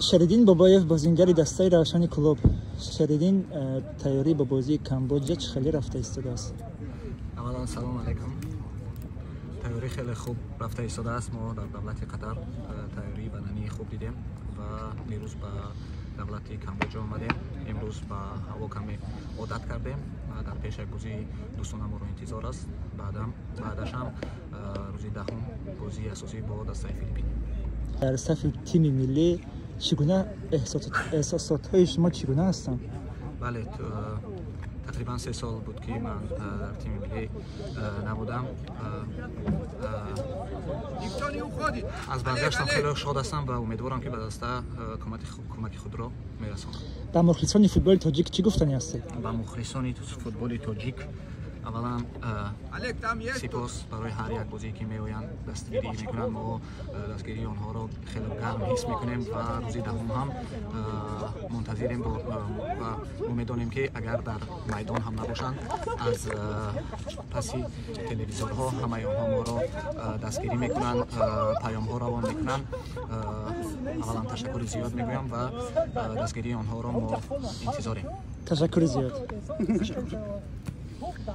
Шариддин Бобоев, бозингари дастаи Равшани Кӯлоб. Шариддин, тайёрӣ ба бозии Камбоҷа чӣ хеле рафта истодааст? Аввалан, салом алайкум. Тайёрӣ хеле хуб рафта истодааст. Мо дар давлати Қатар тайёрии бадании хуб дидем ва дирӯз ба давлати Камбоҷа омадем. Имрӯз ба ҳаво каме одат кардем. Дар пеш як бозии дӯстона моро интизор аст. Баъдашам рӯзи 10-ум бозии асосӣ бо дастаи Филиппин. Дар сафи тими миллӣ чӣ гуна эҳсосотҳои шумо чӣ гуна ҳастанд? Бале, тақрибан 3 сол буд, ки ман дар тими миллӣ набудам. Аз баргаштам хеле шод ҳастам ва умедворам, ки ба даста кӯмаки худро мерасонам. Ба мухлисони футболи тоҷик чӣ гуфтанӣ ҳастед? Ба мухлисони футболи тоҷик аввалан сипос барои ҳар як бозие, ки меоянд, дастгирӣ мекунанд. Мо дастгирии онҳоро хеле гарм ҳис мекунем ва рӯзи 10-ум ҳам мунтазирем ва мо медонем, ки агар дар майдон ҳам набошанд, аз паси телевизорҳо ҳамаи онҳо моро дастгирӣ мекунанд, паёмҳо равон мекунанд. Аввалан ташаккури зиёд мегӯям ва дастгирии онҳоро мо интизорем. Ташаккури зиёд.